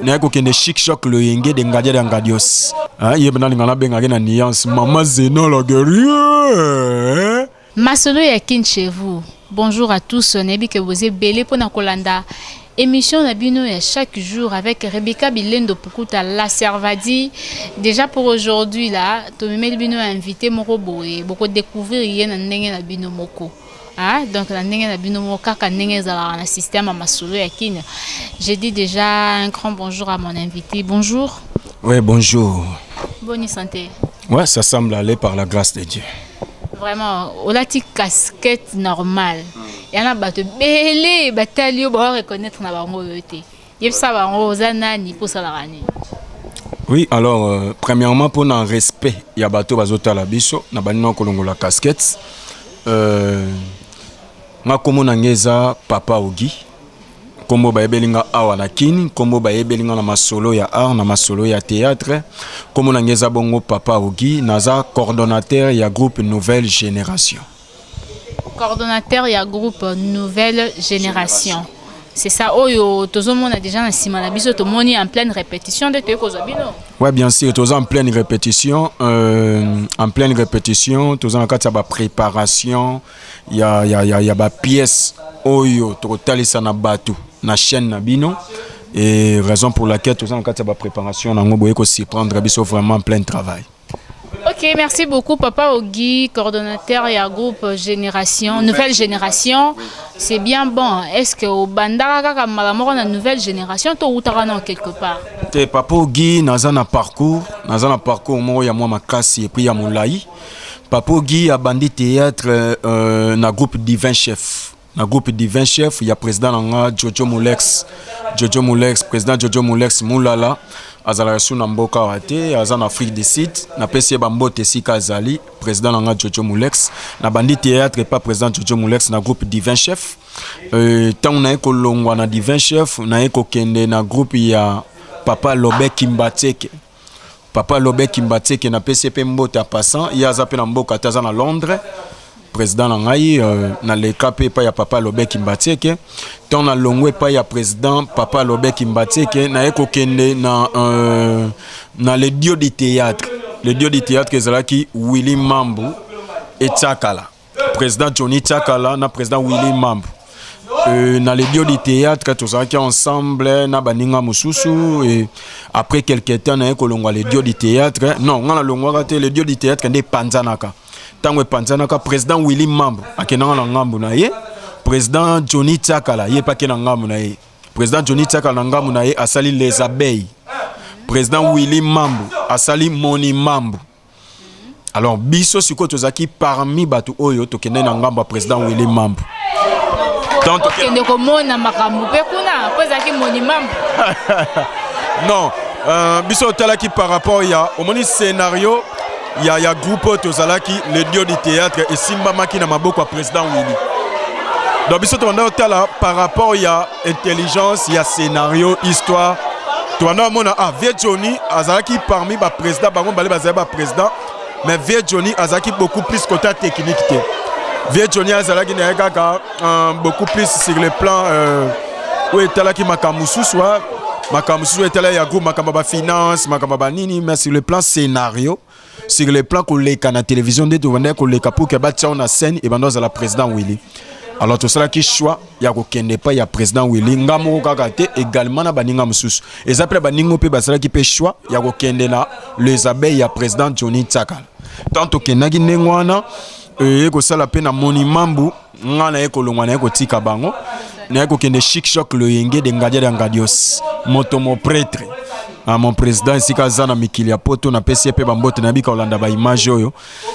Naye kokende Chic Choc Loyenge de Ngadia de Ngadios. Hein, ye bena linga nabengaki na nuance Mama Zeno la guerrier. Masolo ya Kin chez vous. Bonjour à tous, nayebi ke boza ebele mpona kolanda émission na bino ya chaque jour avec Rebecca Bilendo Pukuta la Servadi. Déjà pour aujourd'hui là, tomemeli bino invité moko boye, boko découvrir ye na ndenge na bino moko. Ah, donc na ndenge na bino moko kaka ndenge ezalaka na système ya masolo ya Kin. J'ai dit déjà un grand bonjour à mon invité. Bonjour. Oui, bonjour. Bonne santé. Ouais, ça semble aller par la grâce de Dieu. Vraiment, olati casquette normale. Yana bato ebele batali yo bao reconnaître na bango oyo te. Yebisa bango oza nani mpo osalaka nini. Oui, alors premièrement pour un respect ya bato bazotala biso na bandi na kolongola casquette. Nga kombo na ngai eza Papa Ogi. Kombo bayebeli nga awa na Kini, kombo bayebeli nga na masolo ya art, na masolo ya théâtre. Kombo na ngai eza bongo Papa Ogi, naza coordonnateur ya groupe Nouvelle Génération. Coordonnateur ya groupe Nouvelle Génération. C'est ça oyo tozomona déjà na nsima na biso, tomoni en pleine répétition nde toyei kozwa bino. Ouais, bien sûr, toza en pleine répétition, en pleine répétition, toza na kati ya ba préparation ya ba pièce oyo tokotalisa na bato na chaîne na bino, et raison pour laquelle toza na kati ya ba préparation nango, boye kosurprendre biso vraiment en plein travail. Ok, merci beaucoup Papa Ogi, coordonnateur ya groupe Génération, Nouvelle Génération. C'est bien bon. Est-ce que obandaka kaka mbala moko na Nouvelle Génération to outaka na quelque part? Te, Papa Ogi naza na parcours moko ya mwa makasi et puis ya molai. Papa Ogi abandi théâtre na groupe Divin Chef, na groupe Divin Chef ya président na nga Jojo Molex. Jojo Molex, président Jojo Molex Mulala, azalaka su na mboka awa te, aza na Afrique du Sud. Napesi ye bambote esika azali, président na nga Jojo Molex. Nabandi théâtre epa président Jojo Molex na groupe Divin Chef. Ntango naye kolongwa na Divin Chef, naye kokende na groupe ya Papa Lobe Kimbateke. Papa Lobe Kimbateke, napesi ye mpe mbote ya passant, ye aza mpe na mboka te, aza na Londres, président na ngai. Naleka mpe epai ya Papa Lobe Kimbateke. Ntango nalongwa epai ya président Papa Lobe Kimbateke, naye kokende na le Dieu du théâtre. Le Dieu du théâtre ezalaki Willy Mambu Etiakala, président Johnny Tiakala na président Willy Mambu. Na le Dieu du théâtre tozalaki ensemble na baninga mosusu, et après quelque temps naye kolongwa le Dieu du théâtre. Non, nga nalongwaka te, le Dieu du théâtre nde epanzanaka. Ntango epanzanaka, président Willy Mambu akendanga na ngambu na ye, président Johnny Tiakala ye mpe ake na ngambu na ye. Président Johnny Tiakala na ngambu na ye asali Les Abeilles, président Willy Mambu asali Moni Mambu. Alors biso sikoyo tozalaki parmi bato oyo tokende na ngambo ya président Willy Mambu. Donc okende komona makambo mpe kuna mpo ezalaki Moni Mambu. Non, biso otalaki par rapport ya omoni scénario ya groupe oyo tozalaki, le Dieu du théâtre, esimbamaki na maboko ya président Willy. Donc biso tobanda kotala par rapport ya intelligence ya scénario, histoire. Tobanda komona, ah, vieux Johnny azalaki parmi baprésident, bango mibale bazali baprésident, mais vieux Johnny azalaki beaucoup plus côté technique te. Vieux Johnny azalaki na ye kaka beaucoup plus sur le plan oyo etalaki makambo mosusu, makambo mosusu etalaki ya groupe, makambo ya bafinance, makambo ya banini, mais sur le plan scénario, sur le plan koleka na télévision nde tobandaki koleka pour ke batia na scène, ebanda ozala président Willy. Alors tosalaki choix ya kokende epai ya président Willy. Nga moko kaka te, également na baninga mosusu. Eza mpe na baninga mpe basalaki mpe choix ya kokende na Les Abeilles ya président Johnny Tsakala. Tant tokendaki ndenge wana, eye kosala mpe na Moni Mambu. Nga naye kolongwa, naye kotika bango, naye kokende Chic Choc Loyenge de Ngadia de Ngadios, moto mo prêtre, ah, mon président esika aza na mikili ya Poto, napesi ye mpe bambote. Nayebi kolanda baimage oyo.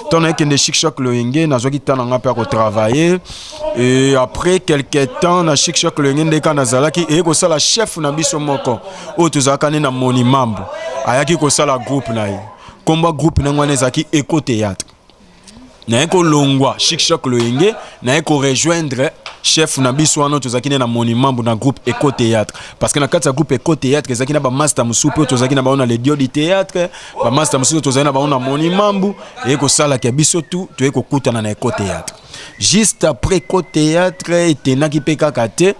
Ntango nayekende Chic Choc Loyenge, nazwaki temps na nga mpe ya kotravailler, et après quelque temps na Chic Choc Loyenge nde kaka nazalaki, eye kosala chef na biso moko oyo tozalaka nde na Moni Mambo ayaki kosala groupe na ye. Nkombo ya groupe nango wana ezalaki Eco Théâtre. Naye kolongwa Chic Choc Loyenge, naye korejoindre chef na biso wana tozalaki nde na Monimambu na groupe Eco Théâtre, parce que na kati ya groupe Eco Théâtre ezalaki na bamaster mosusu mpe tozalaki na bango na le Dieu du théâtre, bamaster mosusu tozalaki na bango na Monimambu. Eye kosalaka biso tu toye kokutana na Eco Théâtre. Juste après Eco Théâtre etendaki mpe kaka te,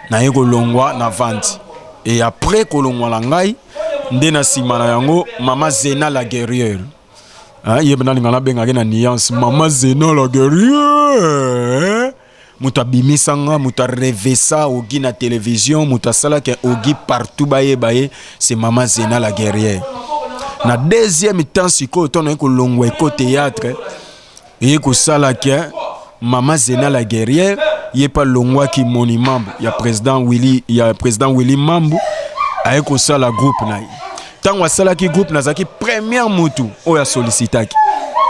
naye kolongwa na vandi. Et après kolongwa na ngai nde na nsima na yango Mama Zena la guerrière. Hein, ye nalinga nabengaki na nuance Mama Zena la guerrière, moto abimisa nga, moto arevesa Ogi na télévision, moto asalaki Ogi partout bayeba ye, c'est Mama Zena la guerrière. Na deuxième temps sikoyo, ntango naye kolongwa eko théâtre, eye kosala ke Mama Zena la guerrière ye mpe alongwaki monument ya président Willy, ya président Willy Mambu, aye kosala groupe na ye. Ntango asalaki groupe, nazalaki première mutu oyo asollicitaki.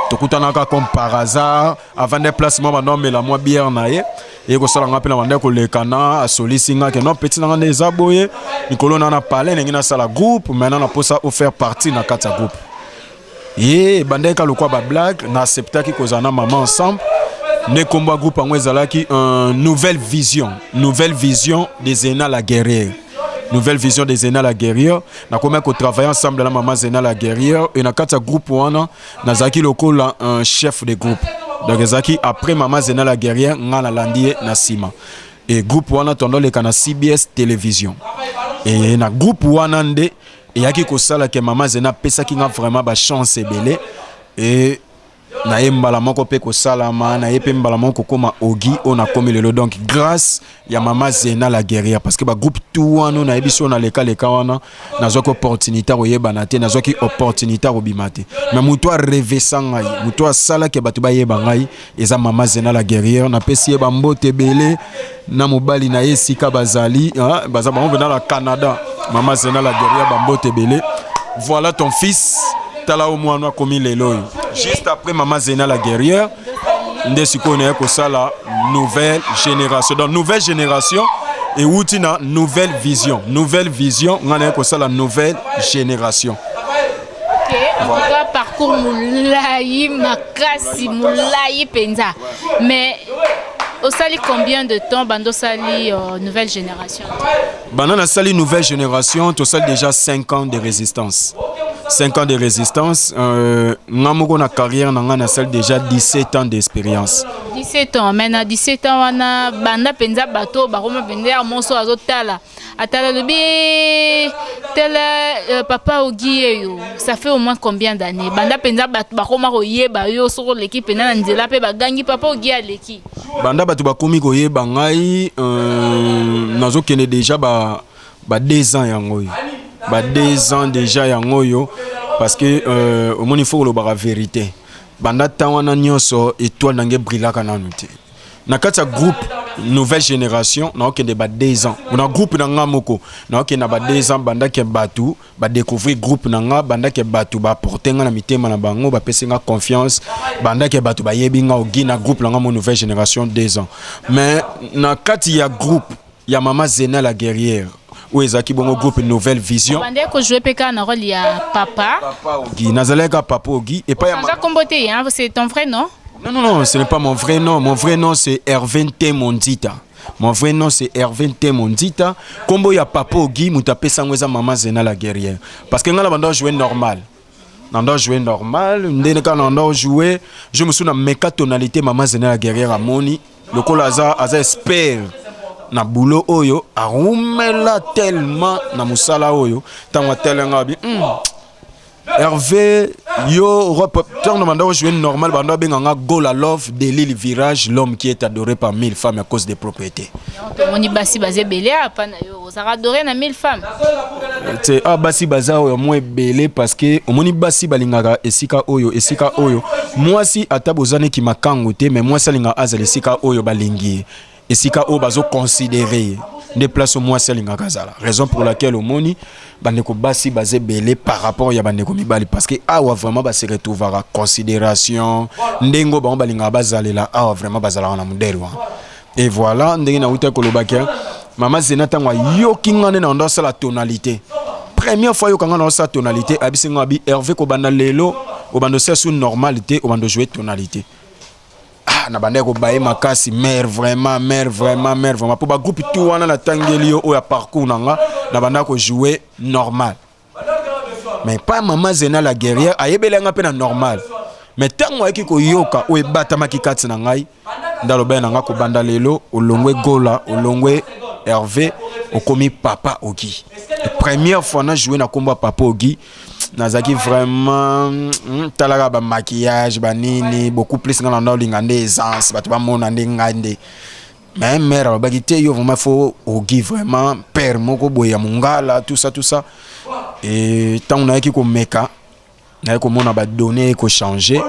Tokutanaka comme par hasard avant de place mwa bando amela mwa bière na ye, eye kosala nga mpe na banda kolekana. Asolisi nga ke non, petit na nga nde eza boye, likolo na na palais ndenge nasala groupe, maintenant naposa ofaire partie na kati ya groupe. Ye ebandaki ka lokwa bablague, na acceptaki kozala na mama ensemble. Nde nkombo ya groupe yango ezalaki Nouvelle Vision, Nouvelle Vision de Zena la guerrière, Nouvelle Vision de Zena la guerrière. Nakomaki kotravailler ensemble na Mama Zena la guerrière e na kati ya groupe wana nazalaki lokola un chef de groupe. Donc ezalaki après Mama Zena la guerrière, nga nalandi ye na nsima. E groupe wana tondoleka na CBS Télévision. E na groupe wana nde eyaki kosala ke Mama Zena apesaki nga vraiment bachance ebele. E naye mbala moko mpe kosalama, naye mpe mbala moko kokóma Ogi oyo nakomi lelo. Donc grâce ya Mama Zena la guerrière, parce que bagroupe tout wana nayebi so nalekaleka wana, nazwaki opportunité koyebana te, nazwaki opportunité kobima te. Mais moto arevesa ngai, moto asalaki bato bayeba ngai, eza Mama Zena la guerrière. Napesi ye bambote ebele na mobali na ye esika bazali, baza bango mpenza na Canada. Mama Zena la guerrière, bambote ebele. Voilà ton fils, tala o mwana akomi lelo oyo. Juste après Mama Zena la guerrière nde sikoyo naye kosala Nouvelle Génération. Donc Nouvelle Génération ewuti na Nouvelle Vision. Nouvelle Vision, ngai naye kosala Nouvelle Génération. Ok, en tout cas parcours molai makasi, molai mpenza. Mais osali combien de temps bando osali Nouvelle Génération? Banda nasali Nouvelle Génération, tosali déjà 5 ans de résistance, 5 ans de résistance. Nga moko na carrière na nga nasali déjà 17 ans d'expérience. 17 ans. Mais na 17 ans wana, banda mpenza bato bakoma mpenza ya moso azotala, atala, alobi tala papa Ogi eyo, ça fait au moins combien d'années banda mpenza bato bakoma koyeba yo, soki oleki mpenza na nzela mpe bagangi "Papa Ogi aleki"? Banda bato bakomi koyeba ngai, nazokende déjà ba 2 ans yango oyo, ba 2 ans déjà yango oyo, parce que omoni, faut kolobaka vérité, banda ntan wana nyonso étoile na ngai brillaka nanu te. Na kati ya groupe Nouvelle Génération naokende ba 2 ans, na groupe na nga moko naokende na ba 2 ans bandaki bato badécouvrir groupe na nga, bandaki bato baporte nga na mitema na bango, bapesi nga confiance, bandaki bato bayebi nga Ogi na groupe na nga mo Nouvelle Génération, 2 ans. Mais na kati ya groupe ya Mama Zena la guerrière oyo ezalaki bongo groupe Nouvelle Vision. Bandeki kojouer mpe kaka na rôle ya papa? Papa Ogi, nazalaki kaka papa Ogi epai ya Changer kombo te, hein? C'est ton vrai nom? Non, non, non, ce n'est pas mon vrai nom. Mon vrai nom, c'est Hervé Mondita. Mon vrai nom, c'est Hervé Mondita. Kombo ya papa Ogi, moto apesa yango eza Mama Zena la guerrière. Parce que nga na bando jouer normal. Nando jouer normal, ndene ka nando jouer, je me souviens meka tonalité, Mama Zena la guerrière amoni lokola aza expert na boulot oyo, arumela tellement na mosala oyo, ntango atelenga abi Hervé, yo ntango banda jouer normal, banda abenganga Gola Love de l'île Virage, l'homme qui est adoré par mille femmes à cause des propriétés. Tomoni basi baza ebele apa na yo, ozalaka adoré na mille femmes. Te, ah, basi baza oyo mwa ebele, parce que omoni basi balingaka esika oyo mwasi ata boza neki makango te, mais mwasi alingaka azala esika oyo balingi ye, esika oyo bazoconsidérer ye, nde place oyo mwasi alingaka azala. Raison pour laquelle omoni bandeko basi baza ebele par rapport ya bandeko mibali, parce que awa vraiment base retrouvaka considération ndenge oyo bango balingaka bazalela. Awa vraiment bazalaka na modèle wana. Et voilà ndenge nauta kolobaki, Mama Zena ntango ayoki nga nde na ndo asala tonalité, première fois ayoka nga na osala tonalité, abisi nga abi: "Hervé, kobanda lelo obanda osala su normal te, obanda ojouer tonalité." Ah, na bandaki kobaye makasi, mare vraiment, mare vraiment, mare vraiment, mpo bagroupe tout wana natangeli yo oyo ya parcours na nga, na bandaki kojouer normal. Mais pas Mama Zena la guerrière ayebeli nga mpe na normal, mais ntango ayaki koyoka oyo ebatamaki kati na ngai, nde alobaki na nga: "Kobanda lelo olongwe Gola, olongwe Hervé, Okomi Papa Ogi. Première fois na jouer na kombo ya Papa Ogi, nazalaki vraiment talaka ba maquillage ba nini, beaucoup plus nga na olinga nde aisance, bato bamona nde ngai nde. Mais mère alobaki te, yo vraiment faut Ogi, vraiment père moko boye ya mongala, tout ça, tout ça. Et ntango nayaki komeka, naye komona badonnées ekochange.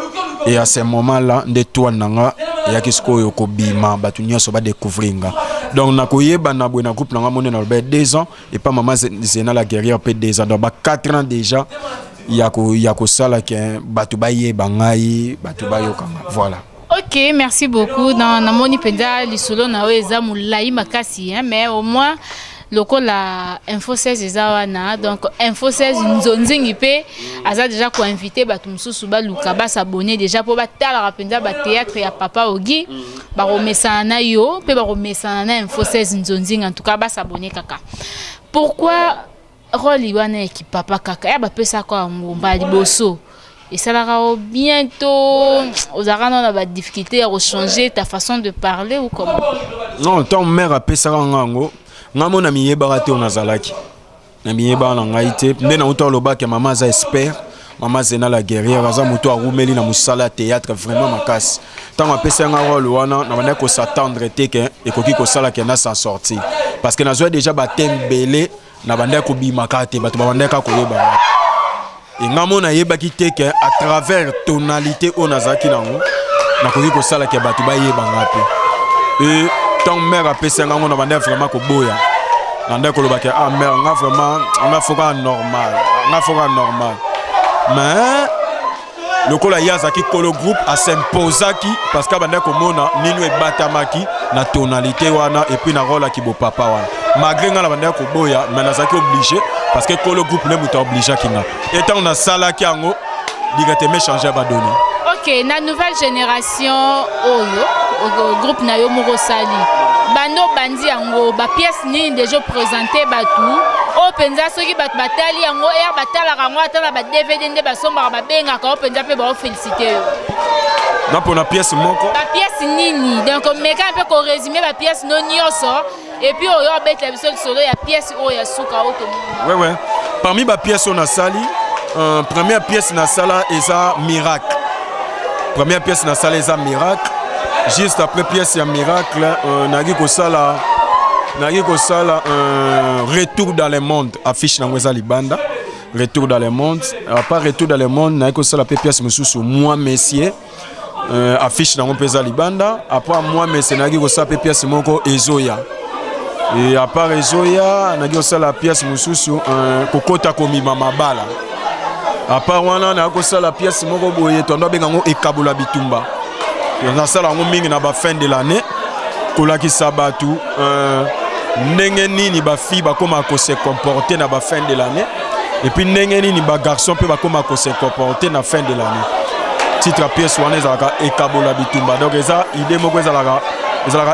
Et à ce moment là nde toile na nga eyaki sikoyo kobima, bato nyonso badécouvrir nga. Donc nakoyebana boye na groupe na nga mone, naloba 2 ans, epa mama Zena la guerrière mpe 2 ans, donc ba 4 ans déjà ya kosala ke bato bayeba ngai, bato bayoka nga, voilà. Ok, merci beaucoup. Na namoni mpenza lisolo na oyo eza molai makasi, hein, mais au moins lokola Info 16 eza wana, donc Info 16 Nzonzingi mpe aza déjà koinvite bato mosusu baluka bas'abonner déjà mpo batalaka mpenza bathéâtre ya Papa Ogi. Bakomesana na yo mpe bakomesana na Info 16 Nzonzingi. En tout cas, bas'abonner kaka. Pourquoi rôle wana ya kipapa kaka ya bapesaka yango mbala liboso esalaka yo bientôt ozalaka nano na badifficulté ya kochanger ta façon de parler ou comment? Non, ntango mare apesaka nga yango, nga mo na miyebaka te. Oyo nazalaki na miyebaka na ngai te. Nde nauta olobaki, mama aza expert, mama Zena la guerrière aza moto arumeli na mosala ya théâtre vraiment makasi. Ntango apesi nga rôle wana, na bandaki kos'attendre te ke ekoki kosala ke na s'en sortir, parce que nazwa déjà bathème ebele na bandaki kobimaka te, bato babandaki kaka koyeba nga. E nga mo nayebaki te ke à travers tonalité oyo nazalaki nango, nakoki kosala ke bato bayeba nga mpe. E ntango mare apesi nga ngo, na bandaki vraiment koboya, na ndaki koloba ke ah mare, nga vraiment, nga faut kaka normal, nga faut kaka normal. Mais lokola ye azalaki kolo groupe, as'imposaki, parce que abandaki komona nini ebatamaki na tonalité wana et puis na rôle aki bopapa wana. Malgré nga na bandaki koboya, mais nazalaki obligé, parce que kolo groupe nde moto aobligeaki nga. E ntango nasalaki yango, directement change badonnées. Ok, na nouvelle génération oyo, groupe na yo moko osali, bando obandi yango, bapièce nini déjà présente bato oyo mpenza soki bato batali yango ere batalaka yango, ata na baDVD nde basombaka, babengaka oyo mpenza mpe baofélicité yo? Na mpona pièce moko? Bapièce nini? Donc meka mpe korésume bapièce no nyonso et puis oyo obetela biso lisolo ya pièce oyo ya suka oyo tomoni. Ouais. Parmi bapièce oyo nasali, première pièce nasala eza Miracle. Première pièce nasala eza Miracle. Juste après pièce ya Miracle, nayaki kosala Retour dans le monde. Affiche nango eza libanda, Retour dans le monde. À part Retour dans le monde, nayaki kosala mpe pièce mosusu, Moi Messie. Affiche nango mpe eza libanda. Après Moi Messie, nayaki kosala mpe pièce moko, Ezoya. Et à part Ezoya, nayaki kosala pièce mosusu, Kokota komima mabala. À part wana, nayaki kosala pièce moko boye tondo abenga yango Ekabola bitumba. Nasala yango mingi na bafin de l'année, kolakisa bato ndenge nini bafille bakóma kose comporter na bafin de l'année et puis ndenge nini bagarçon mpe bakóma kose comporter na fin de l'année. Titre ya pièce wana ezalaka Ekabola bitumba. Donc eza idée moko ezalaka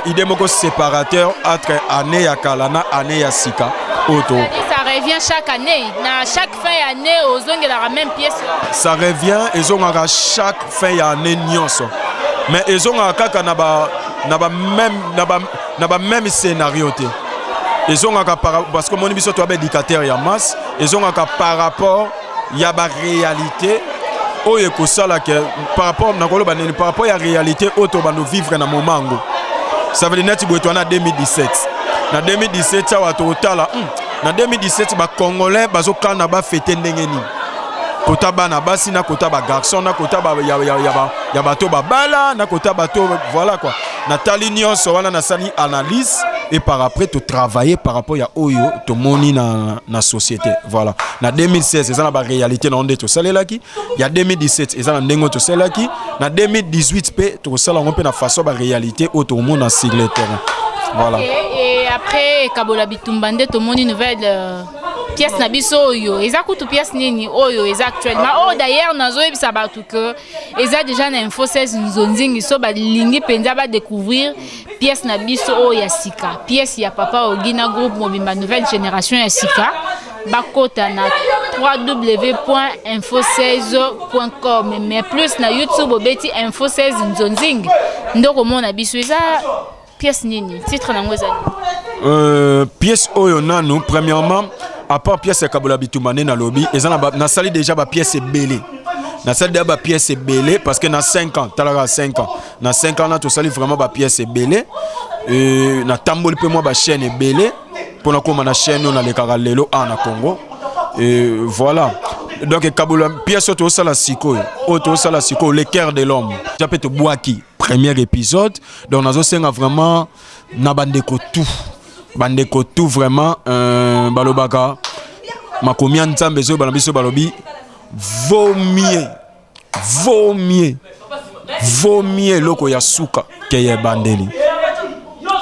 idée moko séparateur entre année ya kala na année ya sika oyo to Ça revient chaque année? Na chaque fin ya année ozongelaka même pièce? Ça revient, ezongaka chaque fin ya année nyonso, mais ezongaka kaka na ba même scénario te. Ezongaka parce que omoni biso toya baéducateur ya masse, ezongaka par rapport ya baréalité oyo ekosala ke par rapport, nakoloba nini, par rapport ya réalité oyo tobanda vivre na moment yango. Ça veut dire neti boye toa na 2017. Na 2017 awa tokotala, na 2017 bacongolais bazokana bafete ndenge nini, kota bana basi na kota bagarçon na kota ba, ya, ya, ya, ba, ya bato babala na kota bato, voilà quoi. Natali nyonso wana, nasali analyse et par après totravailler par rapport ya oyo tomoni na société, voilà. Na 2016 eza na baréalité na ngo nde tosalelaki, ya 2017 eza na ndenge oyo tosalelaki, na 2018 mpe tokosala yango mpe na façon baréalité oyo tokomona sur le terrain, voilà. Okay, et après Ekabola bitumba nde tomoni nouvelle pièce na biso oyo eza kutu pièce nini oyo eza actuellement, oyo d'ailleurs nazoyebisa bato ke eza déjà na Info 16 Nzonzingi, so balingi mpenza badécouvrir pièce na biso oyo ya sika, pièce ya Papa Ogi na groupe mobimba nouvelle génération ya sika, bakota na www.info16.com, mais plus na YouTube obeti Info 16 Nzonzingi nde okomona biso. Eza pièce nini? Titre nango eza nini? Pièce oyo nanu, premièrement, à part pièce ya Kabola Bitumba nde nalobi, eza na nasali déjà bapièce ebele, nasali déjà bapièce ebele, parce que na 5 ans, talaka, 5 ans, na 5 ans na tosali vraiment bapièce ebele. Natamboli mpe mwa bachaîne ebele mpona koma na chaîne oyo nalekaka lelo a na Congo. Et voilà, donc Kabola, pièce oyo tozosala sikoyo, oyo tozosala sikoyo, Le Cœur de l'homme, ja mpe tobwaki premier épisode. Donc nazosenga vraiment na bandeko tout, bandeko tout vraiment, balobaka makomi ya Nzambe ezoyeba na biso, balobi vaut mieux eloko ya suka ke ya ebandeli.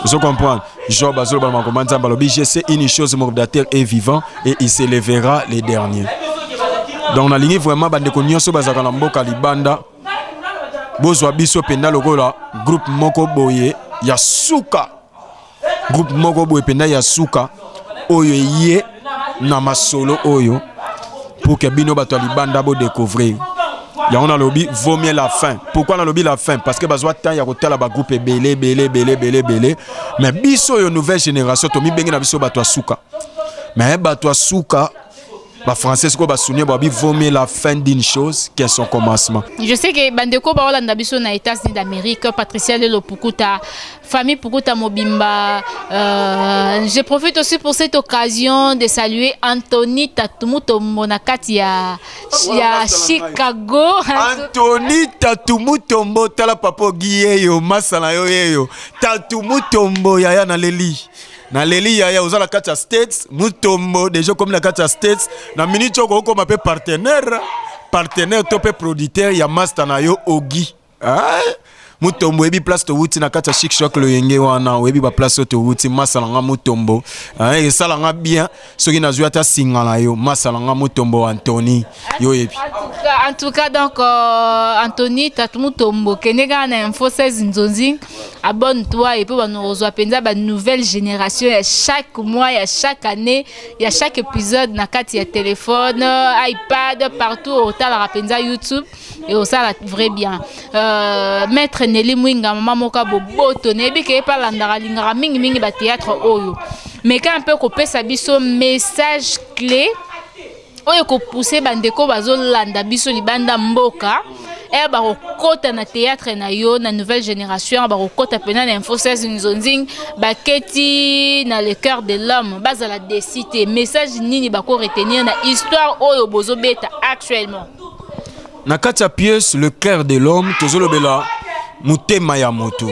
Ozo comprendre? Job azoloba na makomi ya Nzambe, alobi: "Je sais une chose, mon rédacteur est vivant et il s'élèvera les derniers." Donc nalingi vraiment bandeko nyonso bazalaka na mboka libanda bozwa biso mpenza lokola groupe moko boye ya suka, groupe moko boye mpenza ya suka oyo eye na masolo oyo pour que bino bato ya libanda bodécouvrir yango. Nalobi vaut mieux la fin. Pourquoi nalobi la fin? Parce que bazwa temps ya kotala bagroupe ebele ebele ebele ebele ebele, mais biso oyo nouvelle génération, tomibenge na biso bato ya suka. Mais bato ya suka, bafrançais sikoyo basouligner, babi vaut mieux la fin d'une chose que son commencement. Je sais que bandeko baolanda biso na États-Unis d'Amérique, Patricia Lelo Pukuta, famille Pukuta mobimba, je profite aussi pour cette occasion de saluer Anthony Tatumutombo na kati ya Chicago. Anthony Tatumutombo, tala papa Ogi yeyo, masa na yo yeyo, Tatumutombo yaya, naleli, naleli yaya. Oza na kati ya States, Mutombo, déjà okomi na kati ya States. Na minute oyo okokoma mpe partenaire to mpe producteur ya master na yo Ogi. Ah? Mutombo, oyebi place towuti na kati ya Chic Choc Loyenge wana, oyebi baplace oyo towuti. Masa na nga Mutombo, esala nga bien soki nazwi ata singa na yo. Masa na nga Mutombo Antony, yo oyebi. En tout cas, donc Anthony Tatu Mutombo, kende kaka na Info 16 Nzonzi, abonne-toi et puis banozwa mpenza banouvelle génération ya chaque mois, ya chaque année, ya chaque épisode na kati ya téléphone, iPad, partout otalaka mpenza YouTube et osala vrai bien. Maître Nelly Mwinga, mama moko ya boboto, nayebi ke ye mpe alandaka, alingaka mingimingi bathéâtre oyo. Mais kaka mpe kopesa biso message clé oyo kopousse bandeko bazolanda biso libanda mboka ere bakokɔta na théâtre na yo na nouvelle génération, bakokɔta mpena na Info 16 Nzonzing, baketi na Le Cœur de l'homme, bazala déçus te. Message nini bakoretenir na histoire oyo bozobeta actuellement? Na kati ya pièce Le Cœur de l'homme, tozolobela motema ya moto.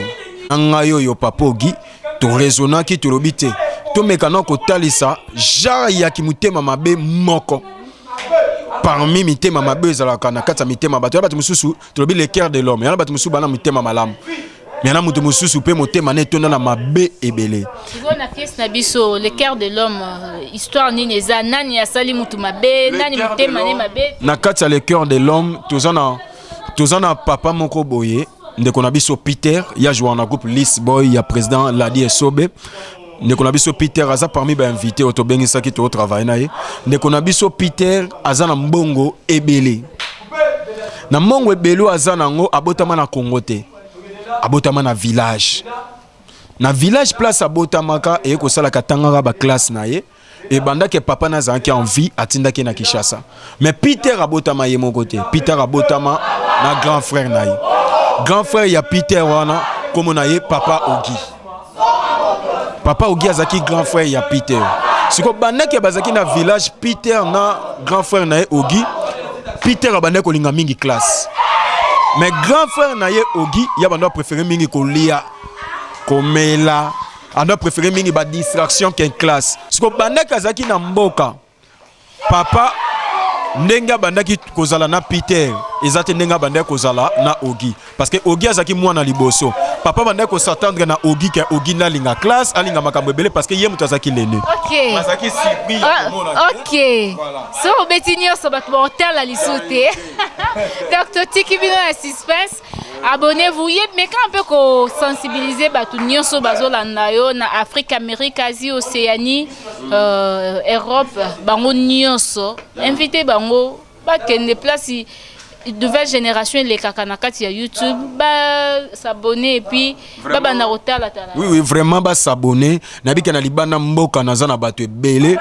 Na ngai oyo papa Ogi, toraisonnaki, tolobi te tomeka na kotalisa genre yaki motema mabe moko parmi mitema mabe ezalaka na kati ya mitema bato ya bato mosusu. Tolobi le cœur de l'homme, yana bato mosusu bana mitema malamu, me yana moto mosusu mpe motema na etonda na mabe ebele. Sikoyo na pièce na biso Le Cœur de l'homme, histoire nini eza? Nani asali mutu mabe? Nani motema ne mabe? Na kati ya Le Cœur de l'homme, toza na papa moko boye, ndeko na biso Peter ya joueur na groupe Lis Boy ya président Ladi Esobe. Ndeko na biso Peter aza parmi bainvité oyo tobengisaki, totravaille na ye. Ndeko na biso Peter aza na mbongo ebele. Na mbongo ebele oyo aza nango, abotama na Congo te, abotama na village. Na village place abotamaka, eye kosalaka, atangaka baklasse na ye. Ebandaki papa na azalaki en vie, atindaki na Kinshasa. Mais Peter abotama ye moko te. Peter abotama na grand frère na ye. Grand frère ya Peter wana, kombo na ye papa Ogi. Papa Ogi azalaki grand frère ya Peter. Sikoyo bandaki bazalaki na village, Peter na grand frère na ye Ogi. Peter abandaki kolinga mingi classe, mais grand frère na ye Ogi ya bando apréféré mingi kolia, komela, ando apréféré mingi badistraction ke classe. Sikoyo bandaki azalaki na mboka, papa ndenge abandaki kozala na Peter eza te ndenge abandaki kozala na Ogi, parce que Ogi azalaki mwana liboso. Papa abandaki kos'attendre na Ogi ke Ogi nalinga classe, alinga makambo ebele, parce que ye moto azalaki l'aîné. Azalaki surpris ya komona te. Ok, so obeti nyonso, bato baotala lisu te. Donc totiki bino na suspense. Abonnez-vous ye, meka mpe kosensibiliser bato nyonso bazolanda yo na Afrique, Amérique, Asie, Océanie, Europe, bango nyonso, invité bango bakende place. Nouvelle génération elekaka na kati ya YouTube, ba s'abonner et puis babanda kotalatala. Oui, vraiment basabone. Nabika na libanda mboka, naza na bato ebele.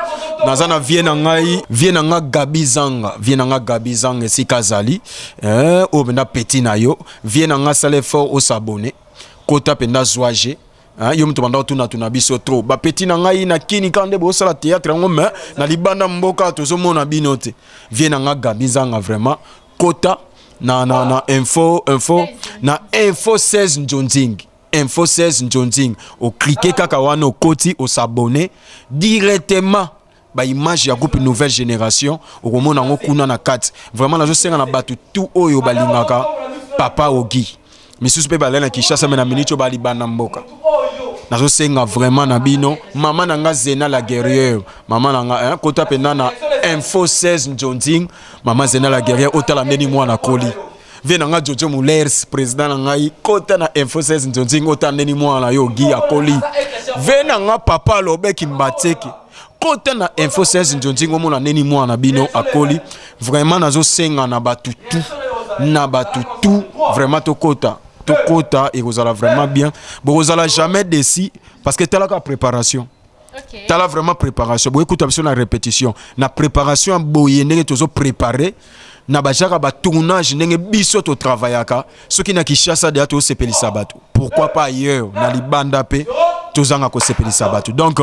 Naza na vie na ngai, vie na nga Gabi Zanga, vie na nga Gabi Zanga esika azali, oyo mpenza petit na yo. Vie na nga, sala effort osabone, kota mpenza zwage. Hein, yo moto banda otunatuna biso trop. Bapeti na ngai na kini kaka nde bosala théâtre yango, mais na libanda mboka tozomona bino te. Vie na nga Gabi Zanga, vraiment kota na info na Info 16 Njonzing, Info 16 Njonzing. Oklike kaka wana, okoti, osabone directement, baimage ya groupe Nouvelle Génération okomona yango kuna na kati. Vraiment nazosenga na bato tout oyo balingaka papa Ogi, misusu mpe balai na Kinshasa, mais na miniti oyo balibanda mboka, nazosenga vraiment na bino. Mama na nga Zena la guerrière, mama na nga, hein, kota mpenza na Info 16 Njonzing. Mama Zena la guerrière, otala ndeni mwana koli. Vie na nga Jojo Mulers, président na ngai, kota na Info 16 Njonzing, otala ndeni mwana yo Gi akoli. Vie na nga papa Alobeki Mbateki, kota na Info 16 Njonzing, omona ndeni mwana bino akoli. Vraiment nazosenga na bato tout, na bato tout, vraiment tokota, tokota, ekozala vraiment bien, bokozala jamais déçus, parce que talaka préparation. Tala vraiment préparation, boyekuta biso na répétition, na préparation ya boye, ndenge tozoprépare na bajaka batournage, ndenge biso totravaillaka. Soki na Kinshasa deya tozosepelisa bato, pourquoi pas ailleurs na libanda mpe tozanga kosepelisa bato? Donc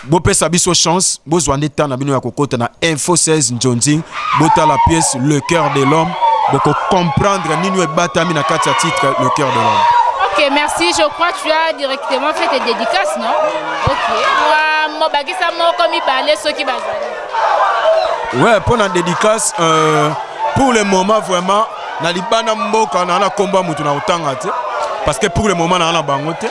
bopesa biso chance, bozwa nde temps na bino ya kokota na Info 16 Njonzing, botala pièce Le cœur de l'homme, bokocomprendre nini ebatami na kati ya titre Le cœur de l'homme. Ok, merci. Je crois que tu as directement fait tes dédicaces, non? Ok. Moi, moi, bakisa moko mibale soki bazali. Ouais, pour la dédicace, pour le moment vraiment, na libanda mboka na komba mutu na otanga te, parce que pour le moment na na bango te.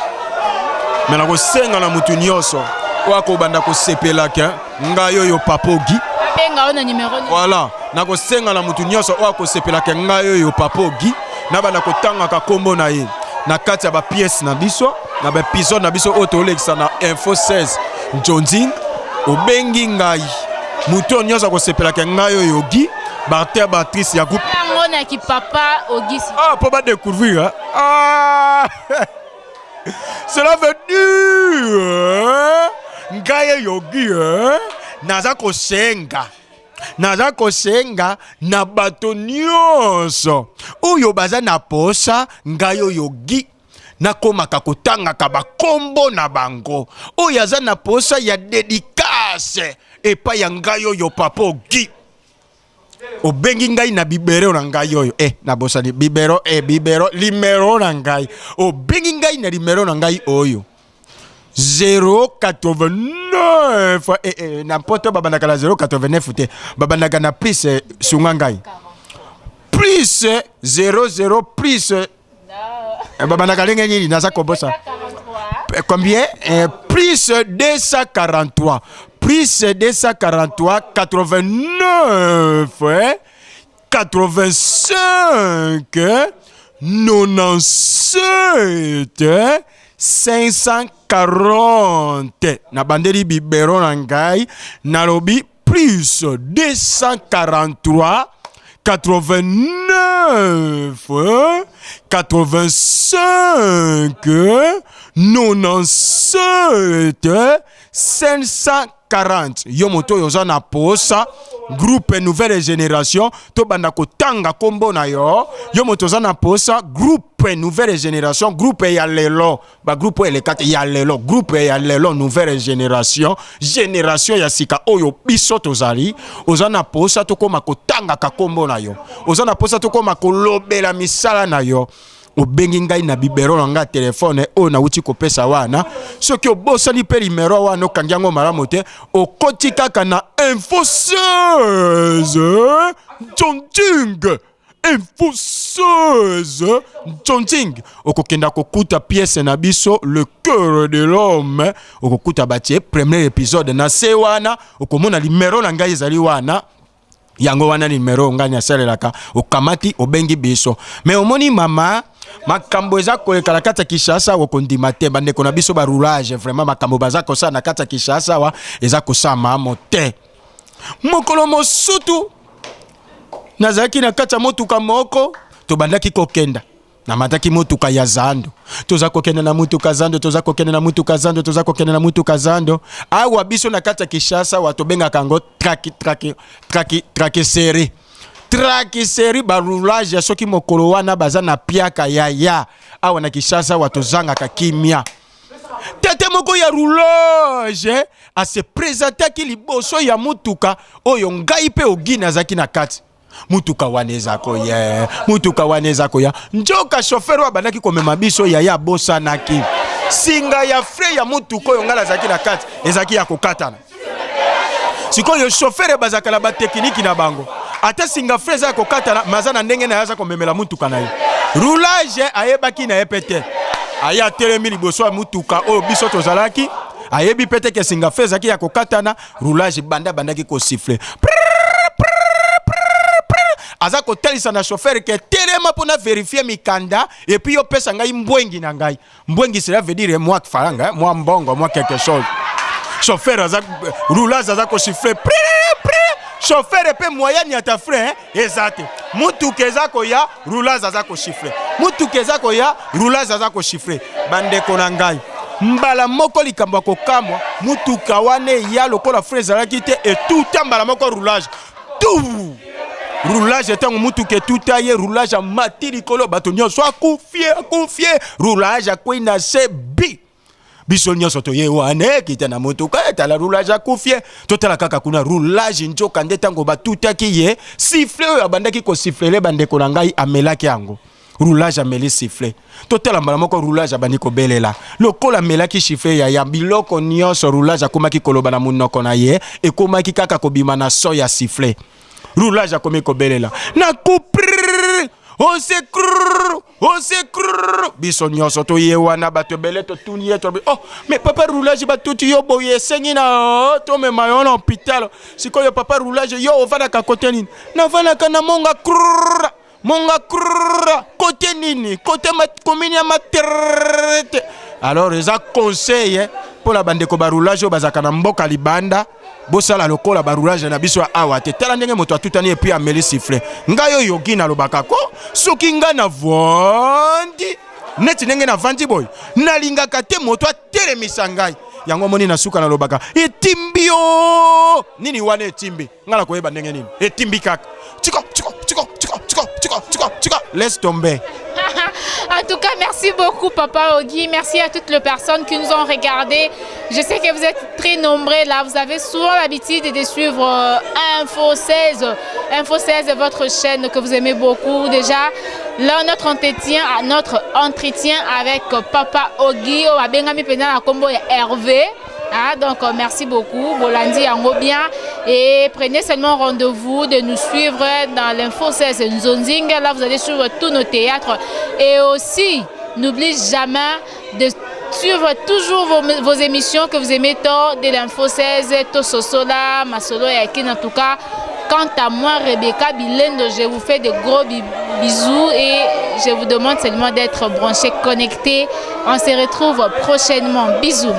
Mais na kosenga na mutu nyonso oyo akobanda kosepelaka ngai oyo papa Ogi. Benga na numéro nini? Voilà, na kosenga na mutu nyonso oyo akosepelaka ngai oyo papa Ogi, na banda kotangaka kombo na ye na kati ya bapièce na biso, na baépisode na biso oyo tolekisa na Info 16 Njonzing. Obengi ngai, motu oyo nyonso akosepelaka ngai oyo Ogi, baacteur, baactrice ya groupe. Yango na ki papa Ogisi. Ah, mpo badécouvrir, hein? Ah! Cela veut dire ngai eyogi, naza kosenga, naza kosenga na bato nyonso oyo baza na posa ngai oyo Gi nakomaka kotangaka bakombo na bango, oyo aza na posa ya dédicace epai ya ngai oyo papa Ogi, obengi ngai na bibero na ngai oyo, nabosani bibero, bibero, limero na ngai. Obengi ngai na limero na ngai oyo 089, na mpoto babandaka na 089 te, babandaka na plus, sunga ngai, plus 00 plus, babandaka ndenge nini? Naza kobosa. Combien? Plus 243, plus 243 89, 85 97 540. Nabandeli bibero na ngai, nalobi plus 243 89 85 97 540. Yo moto oyo oza na posa groupe Nouvelle Génération tobanda kotanga nkombo na yo, yo moto oza na posa groupe Nouvelle Génération, groupe ya lelo, bagroupe oyo eleka te, ya lelo, groupe ya lelo Nouvelle Génération, génération ya sika oyo biso tozali, oza na posa tokóma kotangaka nkombo na yo, oza na posa tokóma kolobela misala na yo, obengi ngai na bibero na ngai ya telefone oyo nauti kopesa wana. Soki obosani mpe limero wana, okangi yango malamu te, okoti kaka na Info 16 Njonjing, Info 16 Njonjing, okokenda kokuta pièce na biso Le cœur de l'homme. Okokuta batie premier épisode na se wana, okomona limero na ngai ezali wana. Yango wana nimero ngai nasalelaka. Okamati, obengi biso. Mais omoni mama, makambo eza koleka na kati ya Kinshasa, okondima te. Bandeko na biso baroulage, vraiment makambo baza kosala na kati ya Kinshasa awa eza kosala mamo te. Mokolo mosutu Nazalaki na kati ya motuka moko, tobandaki kokenda. Namataki motuka ya zando, toza kokende na motuka zando, toza kokende na motuka zando, toza kokende na motuka zando. Awa biso na kati ya Kinshasa wa tobengaka yango traki traki traki tracasserie. Tracasserie ba roulage ya soki mokolo wana baza na piaka ya ya. Awa na Kinshasa wa tozangaka kimia. Tete moko ya roulage ase presentaki liboso ya motuka oyo ngai mpe Ogi nazalaki na kati. Mutuka wana eza koya, mutuka wana eza koya. Njoka chauffeur oyo abandaki komema biso yaya abosanaki singa ya frein ya mutuka oyo ngai nazalaki na kati ezalaki ya kokatana. Sikoyo chauffeur bazalaka na batekiniki na bango, ata singa frein eza ya kokatana, mais aza na ndenge na ye aza komemela mutuka na ye. Roulage ayebaki na ye pe te, aye atelemi liboso ya mutuka oyo biso tozalaki, ayebi pe te ke singa frein ezalaki ya kokatana. Roulage banda bandaki kosiffle, aza kotalisa na chauffeur ke telema mpo na verifier mikanda et puis yo pesa ngai mbwengi na ngai. Mbwengi cela veut dire mwa faranga, mwa mbongo, mwa quelque chose. Chauffeur aza roulage aza kosiffle, chauffeur pe moyen ya ta frein eza te. Mutuka eza koya, roulage aza kosiffle, mutuka eza koya, roulage aza kosiffle. Bandeko na ngai, mbala moko likambo ya kokamwa, mutuka wana eya lokola frein ezalaki te, etuta mbala moko roulage tout roulage. Ntango mutuka etuta ye, roulage amati likolo, bato nyonso akufie, akufie. Roulage akwei na se bi biso nyonso toye wana ekita na motuka, etala roulage akufie, totala kaka kuna roulage. Nzoka nde ntango batutaki ye, sifflet oyo abandaki kosiffler, bandeko na ngai, amelaki yango. Roulage ameli sifflet, totala mbala moko roulage abandi kobelela lokola amelaki sifflet ya biloko nyonso. Roulage akomaki koloba na monoko na ye, ekomaki kaka kobima na son ya sifflet. Roulage akomi kobelela na kupr osekrr osekrr. Biso nyonso toye wana, bato ebele totuni ye, tolobi: "Oh, mais papa Roulage, batuti yo boye, esengi na tomema yo na hôpital." Sikoyo papa Roulage, yo ovandaka kote nini? Navandaka na Monga krr, Monga krr. Kote nini? Kote commune ya Matrete. Alors eza conseil mpo na bandeko baroulage oyo bazalaka na mboka libanda: bosala lokola baroulage na biso ya awa te. Tala ndenge moto atutani et puis ameli sifflet. Ngai oyo yoki nalobaka ko soki ngai navandi neti ndenge navandi boye, nalingaka te moto atelemisa ngai. Yango omoni na suka nalobaka etimbi yo nini wana etimbi, ngai nakoyeba ndenge nini etimbi kaka tiko tiko tiko tiko tiko tiko tiko tiko, laisse tomber. En tout cas, merci beaucoup, Papa Ogi. Merci à toutes les personnes qui nous ont regardés. Je sais que vous êtes très nombreux là. Vous avez souvent l'habitude de suivre Info 16. Info 16 est votre chaîne que vous aimez beaucoup. Déjà, là, notre entretien avec Papa Ogi, abengami mpenza na kombo ya Hervé. Ah, donc merci beaucoup, Bolandi yango bien. Et prenez seulement rendez-vous de nous suivre dans l'Info 16 Nzonzing. Là, vous allez suivre tous nos théâtres. Et aussi, n'oubliez jamais de suivre toujours vos émissions que vous aimez tant de l'Info 16, Tososola, Masolo et Akin. En tout cas, quant à moi, Rebecca Bilendo, je vous fais de gros bisous et je vous demande seulement d'être branché, connecté. On se retrouve prochainement. Bisous.